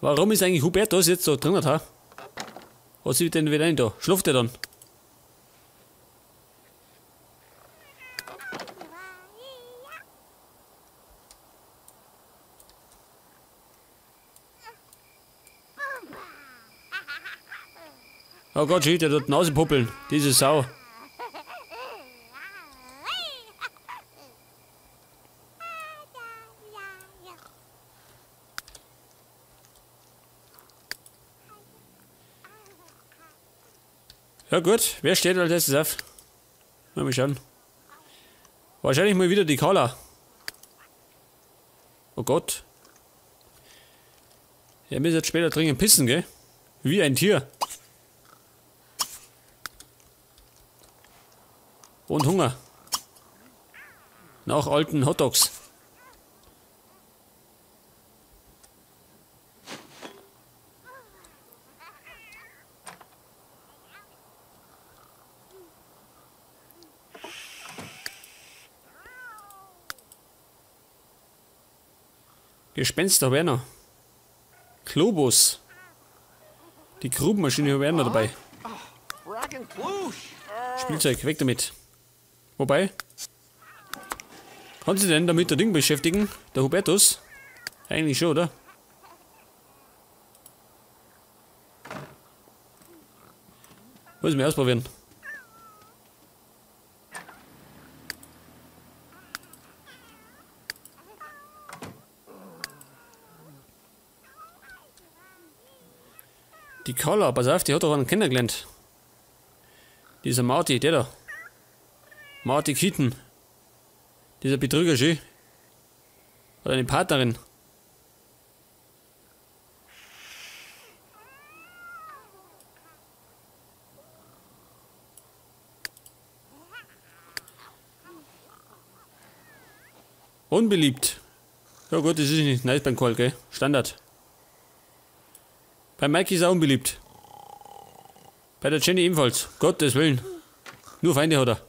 Warum ist eigentlich Hubertus jetzt so drin? Ha? Was ist denn wieder ein da? Schläft er dann? Oh Gott, schießt er dort Nasenpuppeln. Diese Sau. Ja gut, wer steht als erstes auf? Mal schauen. Wahrscheinlich mal wieder die Carla. Oh Gott. Ja, wir jetzt später dringend pissen, gell? Wie ein Tier. Und Hunger. Nach alten Hotdogs. Gespenster habe ich auch noch. Globus. Die Grubenmaschine habe ich auch noch dabei. Spielzeug, weg damit. Wobei, kann sich denn damit der Ding beschäftigen? Der Hubertus? Eigentlich schon, oder? Muss ich mir ausprobieren. Die Carla, pass auf, die hat doch einen kennengelernt. Dieser Marty, der da. Marty Keaton. Dieser Betrüger, schön. Hat eine Partnerin. Unbeliebt. Ja gut, das ist nicht nice beim Call, gell? Standard. Bei Mikey ist er unbeliebt. Bei der Jenny ebenfalls. Gottes Willen. Nur Feinde hat er.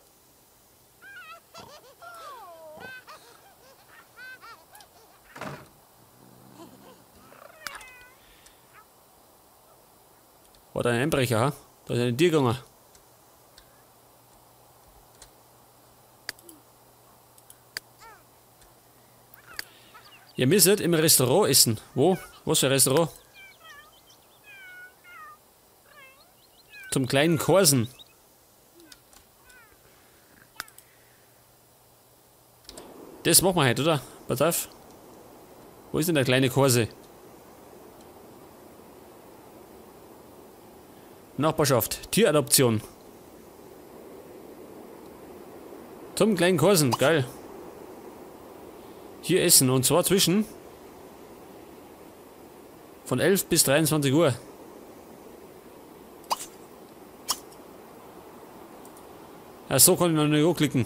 War da ein Einbrecher, ha? Da ist ein Tier gegangen. Ihr müsst im Restaurant essen. Wo? Was für ein Restaurant? Zum kleinen Korsen. Das machen wir heute, oder? Pass auf. Wo ist denn der kleine Korse? Nachbarschaft. Tieradoption. Zum kleinen Korsen. Geil. Hier essen. Und zwar zwischen von 11 bis 23 Uhr. Ja, so kann ich noch nicht anklicken.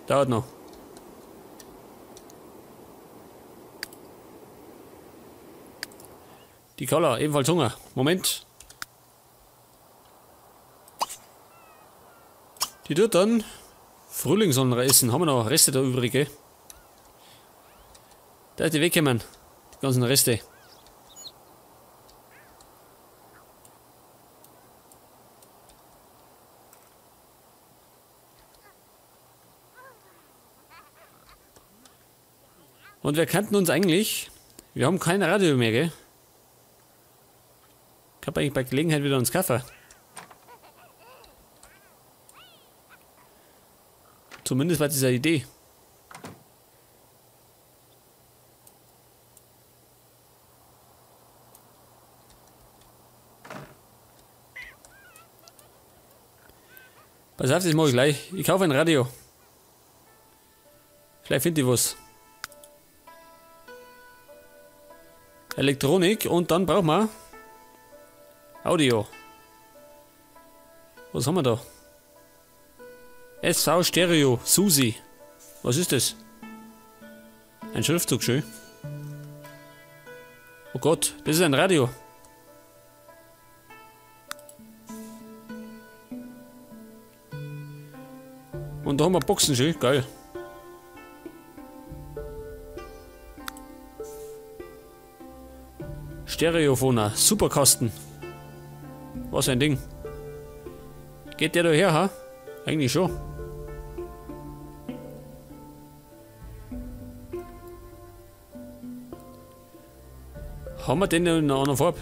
Dauert noch. Die Carla, ebenfalls Hunger. Moment. Die tut dann Frühlingssonne essen. Haben wir noch Reste da übrig, gell? Da ist die weggekommen. Die ganzen Reste. Und wir kannten uns eigentlich. Wir haben kein Radio mehr, gell? Ich hab eigentlich bei Gelegenheit wieder uns Kaffee. Zumindest war diese Idee. Pass auf, das mache ich gleich. Ich kaufe ein Radio. Vielleicht finde ich was. Elektronik und dann brauchen wir Audio. Was haben wir da? SV Stereo Susi. Was ist das? Ein Schriftzug, schön. Oh Gott, das ist ein Radio. Und da haben wir Boxen, schön, geil. Stereophoner, Superkasten. Was ein Ding. Geht der da her, ha? Eigentlich schon. Haben wir den in einer anderen Farbe?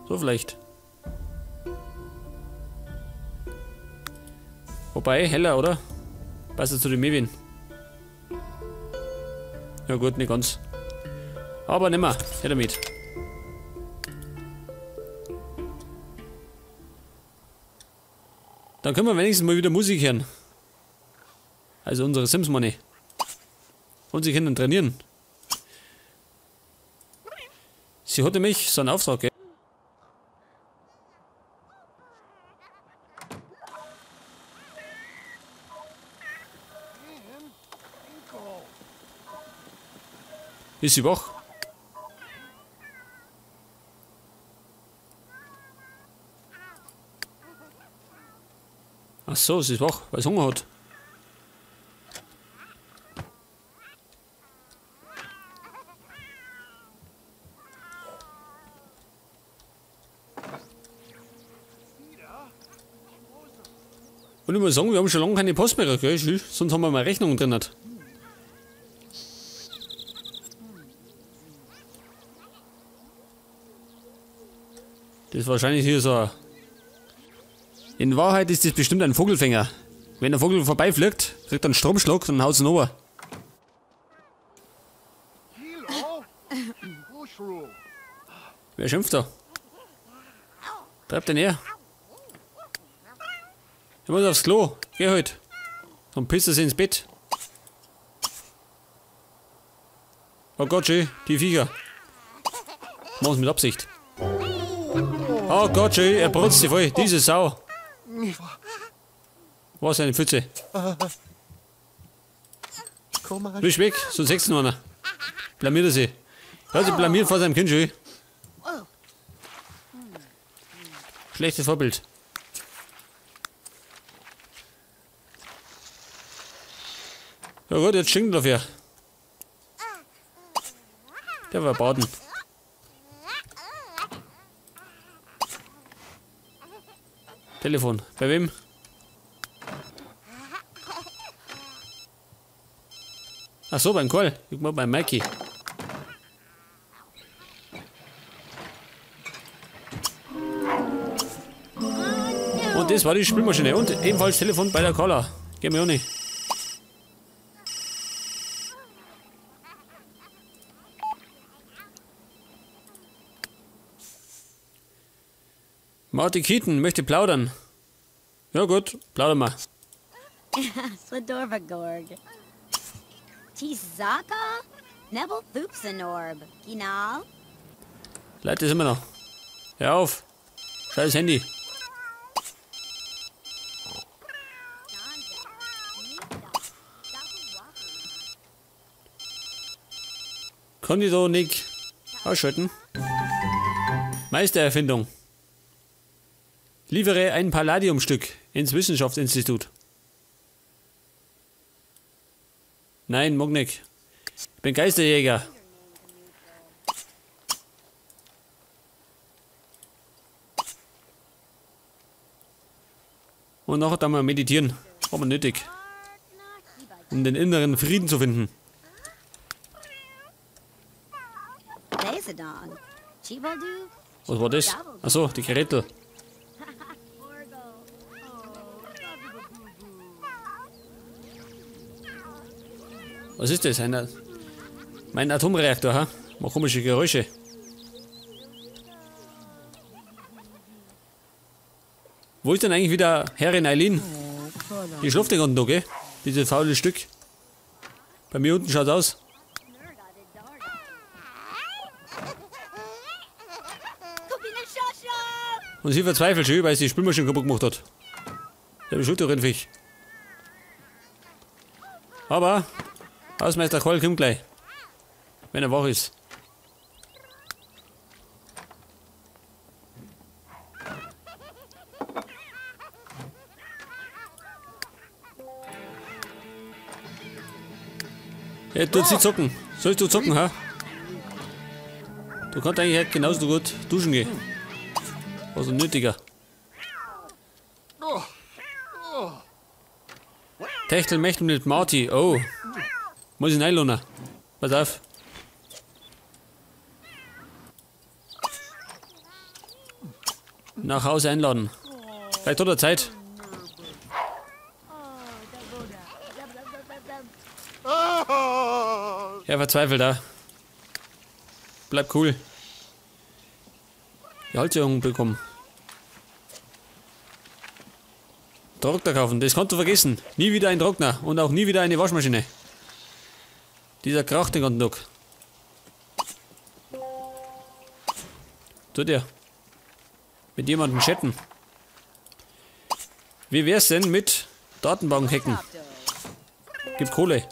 So vielleicht. Wobei, heller, oder? Passt zu dem Mewin. Ja gut, nicht ganz. Aber nimmer, her damit. Dann können wir wenigstens mal wieder Musik hören. Also unsere Sims Money. Und sie können trainieren. Sie hatte mich so einen Auftrag, gell? Ist sie wach? Ach so, sie ist wach, weil sie Hunger hat. Und ich muss sagen, wir haben schon lange keine Post mehr, gell? Sonst haben wir mal Rechnungen drin. Das ist wahrscheinlich hier so. In Wahrheit ist das bestimmt ein Vogelfänger. Wenn der Vogel vorbeifliegt, kriegt er einen Stromschlag und haut ihn runter. Wer schimpft da? Treibt den her. Ich muss aufs Klo. Geh halt. Dann pisst er sich ins Bett. Oh Gott, schön, die Viecher. Machen's mit Absicht. Oh Gott, schön, er brutzt sie voll. Diese Sau. Was eine Pfütze. Wisch weg, sonst sechst noch einer. Blamiert er sie. Er hat sich blamiert vor seinem Kind, schön. Schlechtes Vorbild. Ja gut, jetzt stinkt er dafür. Der war baden. Telefon. Bei wem? Ach so, beim Karl. Ich mal beim Mikey. Und das war die Spülmaschine. Und ebenfalls Telefon bei der Carla. Geh mir auch nicht. Marty Keaton möchte plaudern. Ja gut, plaudern wir. Leute, sind wir noch. Hör auf. Scheiß Handy. Kann ich da nicht ausschalten? Meistererfindung. Liefere ein Palladiumstück ins Wissenschaftsinstitut. Nein, mag nicht. Ich bin Geisterjäger. Und nachher dann mal meditieren. Aber nötig. Um den inneren Frieden zu finden. Was war das? Achso, die Gretel. Was ist das? Mein Atomreaktor, ha? Macht komische Geräusche. Wo ist denn eigentlich wieder Herrin Eileen? Die schläft den ganzen Tag, gell? Dieses faule Stück. Bei mir unten schaut's aus. Und sie verzweifelt schon, weil sie die Spülmaschine kaputt gemacht hat. Der Schuld darin, Fisch. Aber Hausmeister Karl kommt gleich. Wenn er wach ist. Er tut sie zocken. Sollst du zocken, ha? Du kannst eigentlich genauso gut duschen gehen. Also nötiger. Techtelmechtel mit Marty. Oh. Muss ich reinlohnen. Pass auf. Nach Hause einladen. Vielleicht hat er Zeit. Er verzweifelt da. Bleib cool. Gehaltserhöhung bekommen. Trockner kaufen, das kannst du vergessen. Nie wieder ein Trockner und auch nie wieder eine Waschmaschine. Dieser kracht den ganzen Tag. Tut er. Mit jemandem chatten. Wie wär's denn mit Datenbank hacken? Gib Kohle.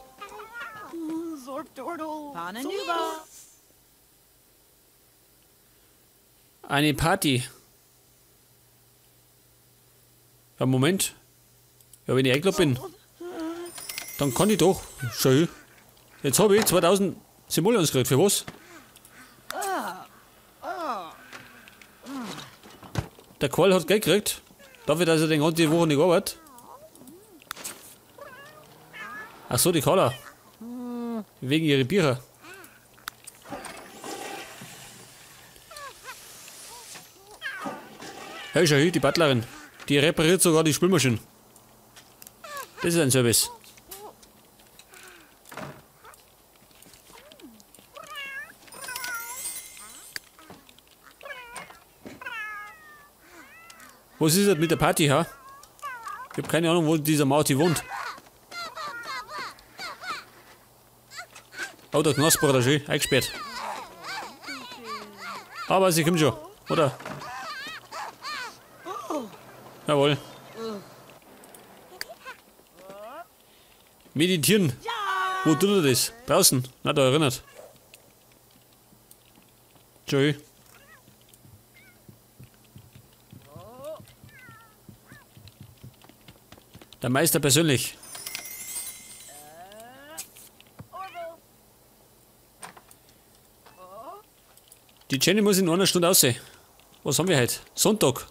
Eine Party. Ja, Moment. Ja, wenn ich eingeladen bin, dann kann ich doch. Schön. Jetzt habe ich 2000 Simoleons gekriegt. Für was? Der Karl hat Geld gekriegt. Dafür, dass er den ganze Woche nicht arbeitet. Ach so, die Carla. Wegen ihrer Biere. Hey, schau hin, die Butlerin. Die repariert sogar die Spülmaschine. Das ist ein Service. Was ist das mit der Party, ha? Ich hab keine Ahnung, wo dieser Marty wohnt. Oh, der Knosper da schön eingesperrt. Aber sie kommt schon, oder? Jawohl. Meditieren. Wo tut er das? Draußen. Na, da erinnert. Tschö. Der Meister persönlich. Die Jenny muss in einer Stunde aussehen. Was haben wir heute? Sonntag.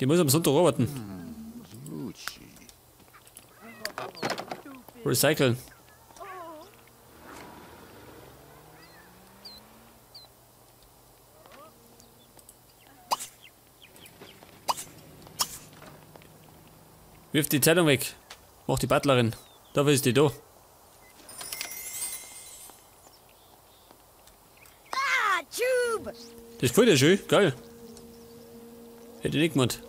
Die muss am Sonntag arbeiten. Recyceln. Wirf die Zeitung weg. Mach die Butlerin. Dafür ist die da. Das gefällt dir schön. Geil. Hätte ich nicht gemacht.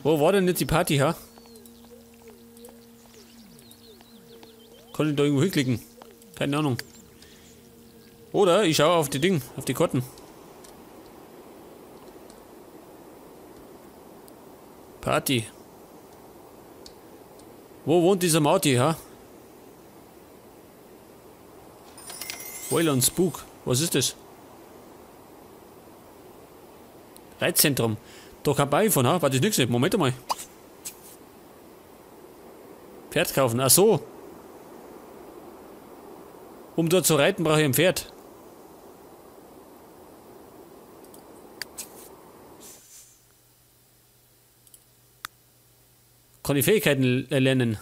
Wo war denn jetzt die Party, ha? Kann ich da irgendwo hinklicken? Keine Ahnung. Oder ich schaue auf die Ding, auf die Karten. Party. Wo wohnt dieser Marty, ha? Wayland Spook. Was ist das? Reizzentrum. Da kann ich von, ha? Warte, ist nichts nicht. Moment einmal. Pferd kaufen. Ach so. Um dort zu reiten, brauche ich ein Pferd. Kann ich Fähigkeiten erlernen?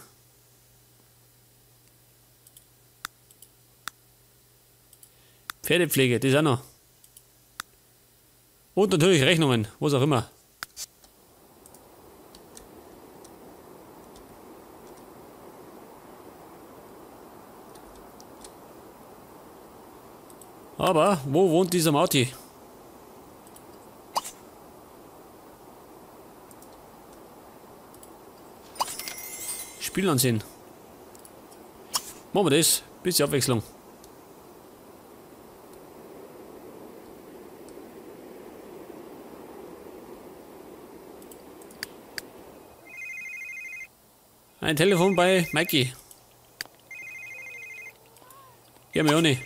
Pferdepflege, das auch noch. Und natürlich Rechnungen, was auch immer. Aber wo wohnt dieser Marty? Spiel ansehen. Machen wir das. Bisschen Abwechslung. Ein Telefon bei Mikey. Geh mir auch nicht.